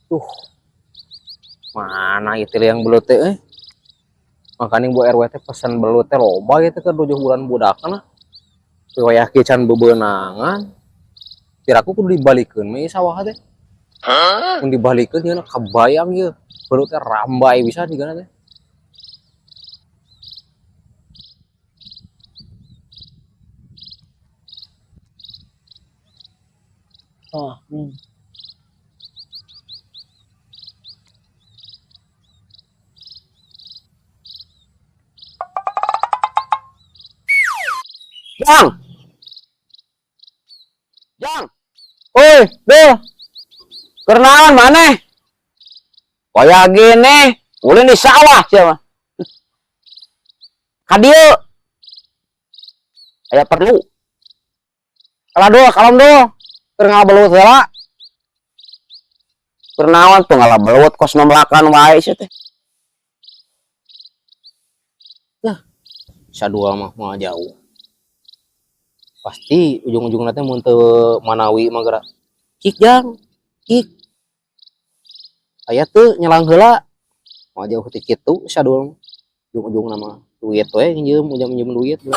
Tuh. Mana itu yang belut teh euy? Makanya Bu RW teh pesan belut teh loba gitu ke 7 bulan budakan lah. Wayah kieu can bebenangan. Piraku kudu dibalikeun we sawah teh. Hah? Mun dibalikeun yeuna kabayang ieu. Belut teh rambai bisa digana teh. Oh, Jang. Jang. Oi, Dul. Kenaon maneh? Kaya gini, ulin di sawah sia mah. Ka dieu. Aya perlu. Kalah Dul, kalem Dul. Keur ngabelut heula. Keur naon tuh ngalabelut kos nomlakan wae sia teh. Lah, sadua mah moal jauh. Pasti ujung-ujungna teh mun teu manawi mah geura. Cik Jang, cik. Aya teu nyelang heula. Moal jauh ti kitu sadua mah. Ujung-ujungna mah duit we nginjem, ujung-ujung duit we.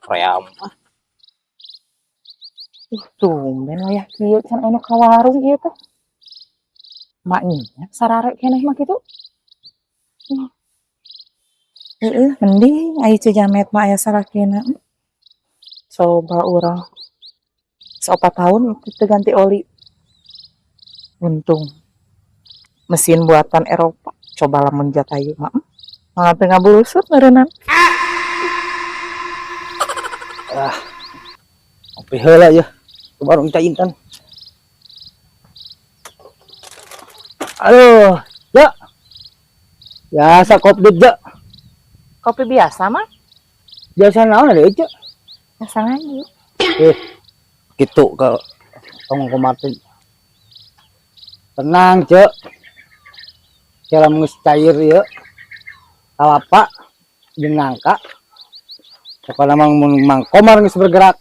Ream ah. Tumben wayah kieu can anu ka warung ieu teh. Mak nya sarare keneh mah kitu. Heeh, mending aya Ceu Jamet mah aya salakina. Coba urang 4 tahun itu teu ganti oli. Untung mesin buatan Eropa. Coba lamun jatayu mah. Mah teu ngabulusut meureunnan. Ah. Ngopi heula yeuh. Ke warung Cai Intan. Aduh, ya. Biasa kopi, ya. Kopi biasa mah? Biasa naon ada itu? Biasa nganjuk. Gitu ke tong komartin. Tenang, Cek. Kalau geus cair ieu. Kalapa jeung nangka. Pokoknya mun Mang Komar geus bergerak,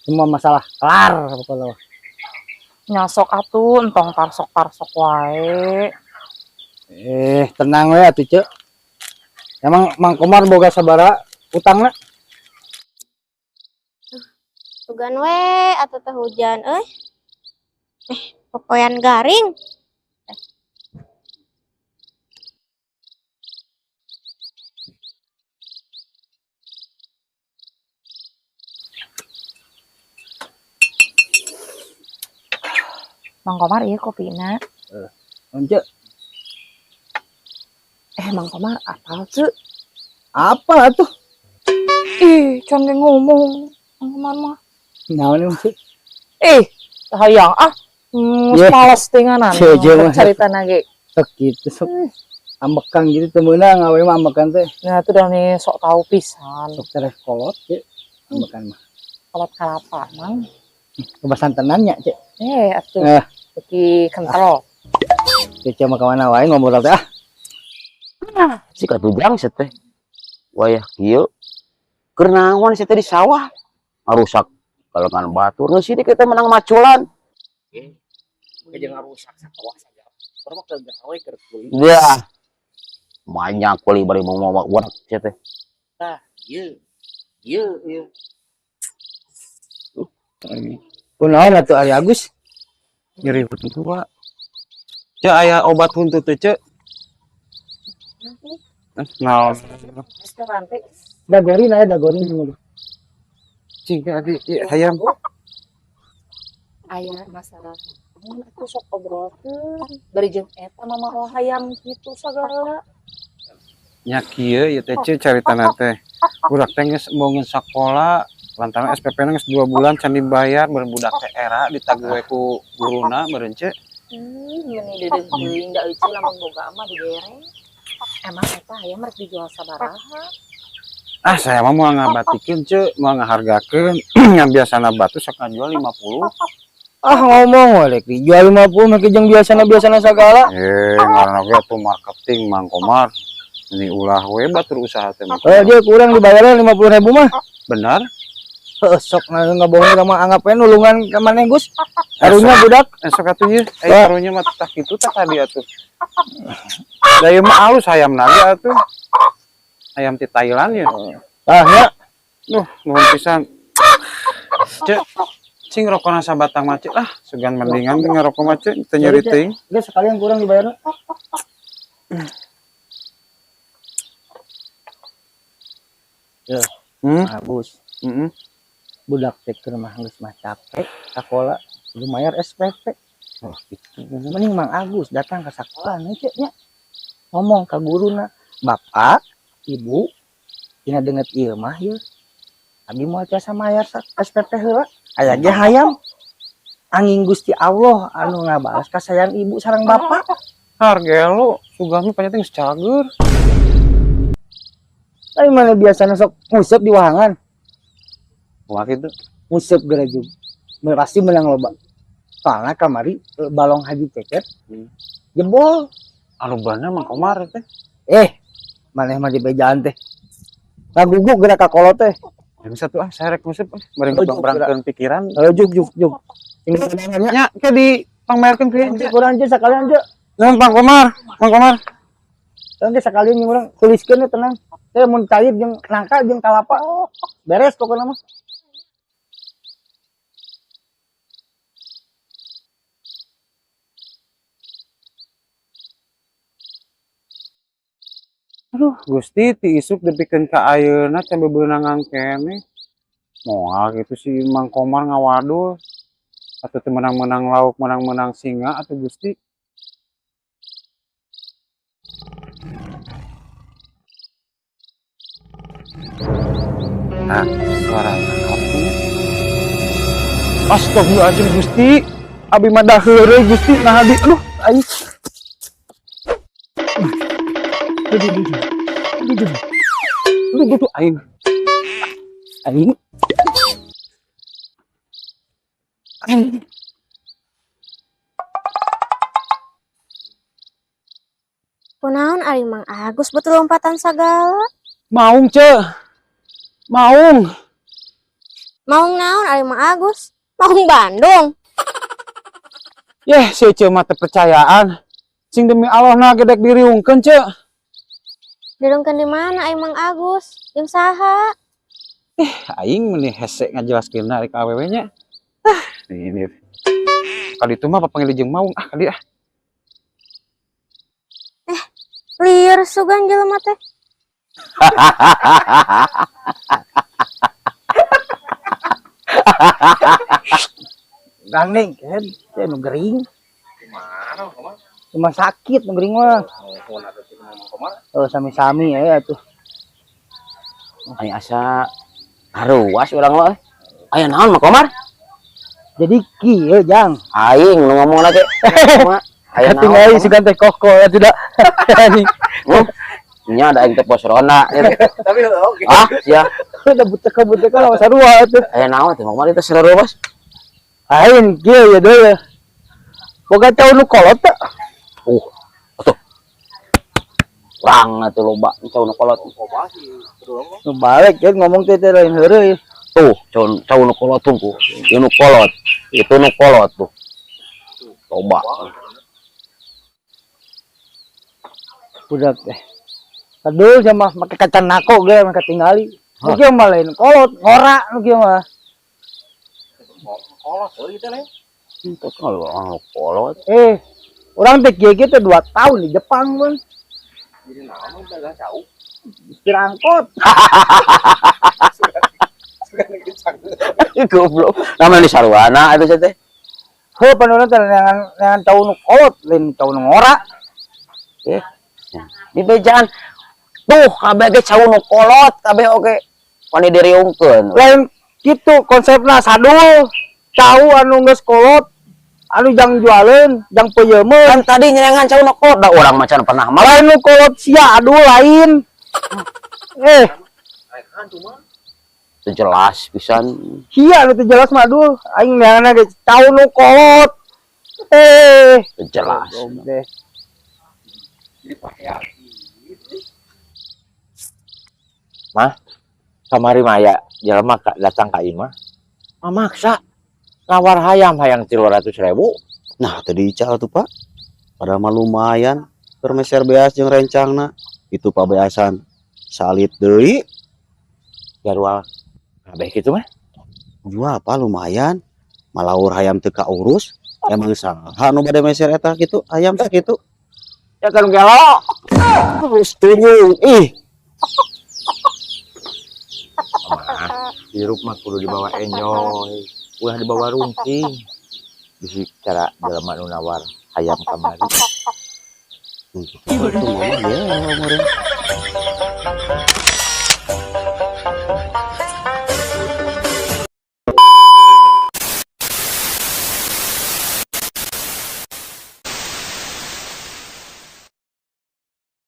semua masalah kelar pokoknya. Nyasok atuh entong parsok-parsok wae. Tenang we atuh, Cek. Emang Mang Komar boga sabaraha utangna? Tugan we atuh teh hujan euy. Popoyan garing. Mang Komar ieu kopina. Once. Mang Komar apal teu? Apa atuh? Ih, can ge ngomong Mang Komar mah. Naon ieu, Ceu? Hayang ah. Ye. Males tinganan. Ceu, ceu mah. Carita na ge. Sok kitu sok. Ambekan gitu teu meunang awe mah ambekan teh. Nah, itu dah nih sok tahu pisan. Sok tereh kolot, Ceu. Ambekan mah. Kolot kalapa, Mang. Kebasan tenannya, Ceu. Atuh. Beki kental. Ceu mah ka mana wae ngobrol teh ah. Ah, si katujang sia teh. Wayah kieu. Keur naon sia teh di sawah? Ngarusak kalengan batur geus sidik teh menang maculan. Jeung ngarusak sawah sagala. Urang mah keur gawe keur kuli. Ya. Banyak kuli bari mau mawa urak sia teh. Tah, ieu. Ieu, ieu. Kunaon atuh Ari Agus? Nyeri huntu, Pak. Ceu aya obat huntu teh, Ceu. Naon? Dagorin aya dagorin. Cing adi ieu hayam. Aya masalah. Mun aku sok obrolkeun bari jeung eta mama oh hayam kitu sagala. Nya kieu ieu teh Ceu caritana teh. Budak teh geus embongeun sakola Lantaran SPP na geus 2 bulan can dibayar, meureun budak teh era ditagih we ku guruna meureun, Ce. Meni deudeuh teuing da euceu lamun boga mah dibere. Emang eta hayam rek dijual sabaraha? Ah, saya mah moal ngabatikeun, Ce, moal ngahargakeun. Yang biasana batu sok ngajual 50. Ah, ngomong we rek dijual 50 make jeung biasana-biasana sagala. Eh, ngaranna ge atuh marketing Mang Komar. Ini ulah we batur usaha teh, Mang Eh, Komar. dia kurang dibayarnya 50.000 mah. Benar? Heeh, sok ngabohong ka mah anggap we nulungan ka maneh, Gus. Karunya budak. Sok atuh ieu. Eh, Wah. karunya mah tah kitu tah tadi atuh. Da ieu mah alus hayam naga atuh. Hayam ti Thailand ya. Tah nya. Duh, nuhun pisan. Cek, cing rokona sabatang mah, Cek, lah. Sugan mendingan ngerokok mah, Cek, teu nyeri teuing. Geus sekalian kurang dibayarna. Ya. Agus. Heeh. Budak teh keur mah geus mah capek sakola, kudu mayar SPP. Oh, gitu. Mending Mang Agus datang ke sekolah nih, Cek, nya. Ngomong ke guruna, "Bapak, Ibu, dina deungeut ieu mah ieu. Abi moal tiasa mayar SPP heula. Aya ge hayam. Angin Gusti Allah anu ngabales kasayang ibu sareng bapak." Har gelo, sugan mah panjang geus cager. Tapi mana biasanya sok nguseup di wahangan. Wah gitu. Nguseup gerejug. Pasti menang loba. Soalnya kamari balong Haji Cecep jebol. Anu bener Mang Komar teh. Maneh mah di bejaan teh. Ngaguguk geura ka kolot teh. Yang satu ah, saya rek nguseup ah. Meureun Oh, juk, berangkeun pikiran. Oh, juk juk juk. Sing nya. Nya, ke di pangmayarkeun ke Juk urang je sakalian je. Nuhun Mang Komar, Mang Komar. Engke sakalian jeung urang tuliskeun we tenang. Teh mun cair jeung nangka jeung kalapa. Beres pokokna mah. Aduh, Gusti ti isuk depikeun ka ayeuna can bebeunangan keneh. Moal gitu si Mang Komar ngawadul. Atau teu menang-menang lauk, menang-menang singa atuh Gusti. Nah, suara naon nya? Astagfirullahaladzim Gusti. Abi mah daheureuy Gusti, nah abi aduh aing. Aduh, aduh, aduh. Aduh, aduh. Aduh, aduh, aing. Aing. Aing. Kunaon ari Mang Agus betul lompatan sagala? Maung, Ce. Maung. Maung naon ari Mang Agus? Maung Bandung. Yeh, si Ece mah teu percayaan. Sing demi Allah na gedek diriungkeun, Ce. Diriungkeun di mana ari Mang Agus? Jeung saha? Aing meuni hese ngajelaskeun ari ka awewe nya. Ah, ini. Kali itu mah papanggil jeung maung ah kali ah. Lieur sugan jelema teh. Gandeng, kan? Teh nu gering. Cuma sakit nu gering mah. Oh, sami-sami ya atuh. Aing asa haruas urang mah. Aya naon Mang Komar? Jadi kieu, Jang. Aing nu ngomongna teh. Aya naon? Tinggal si teh koko ya tidak. Nya ada aing teh pos ronda gitu. Tapi oke. Ah, sia. Udah butek-butek lawan sarua atuh. Aya naon teh Mang Komar itu saruas. Aing kieu ya deui. Boga cau nu kolot teh. Atuh. Urang atuh loba cau nu kolot. Nu balik ya ngomong teh teh lain heureuy. Tuh, cau nu kolot tungku. Ieu nu kolot. Itu nu kolot tuh. Loba. Budak teh. Aduh, sama make kaca nako ge make tingali. Nu kieu mah lain kolot, ngora nu kieu mah. Kolot euy teh lain. Itu kalau orang kolot. Urang teh kieu ge teh 2 tahun di Jepang, Bang. Jadi naon dagang cau? Supir angkot. Goblok. Namanya di sarwana itu teh. Heuh, pan urang teh neangan cau nu kolot, lain cau nu ngora. Di bejaan. Tuh, kabeh ge cau nu kolot, kabeh oge. Pan diriungkeun. Lain Kitu konsepna, Sadul. Cau anu geus kolot anu jang jualeun, jang peuyemeun. Kan tadi nyerengan cau nu kolot, da urang mah can pernah malah. Lain nu kolot sia, aduh, lain. Eh, Teu jelas pisan. Sia nu teu jelas mah, aduh. Aing neanganna ge cau nu kolot. Eh, Teu jelas. deh. Jadi pakai Kamari maya jelema ka, datang ka imah mamaksa nawar hayam, hayang 300.000. Nah, tadi ical tuh, Pak. Padahal mah lumayan keur meser beas jeung rencangna. Itu pabeasan salit deui. Jarwal kabeh kitu mah. Jual apa lumayan. Malaur hayam teu kaurus. Emang saha nu bade meser eta kitu hayam sakitu? Ya kan gelo. Setuju. Ih, Mah hirup mah kudu dibawa enjoy, ulah dibawa rungking, bisi cara jelema nu nawar hayam kamari. Itu mama ya meureun.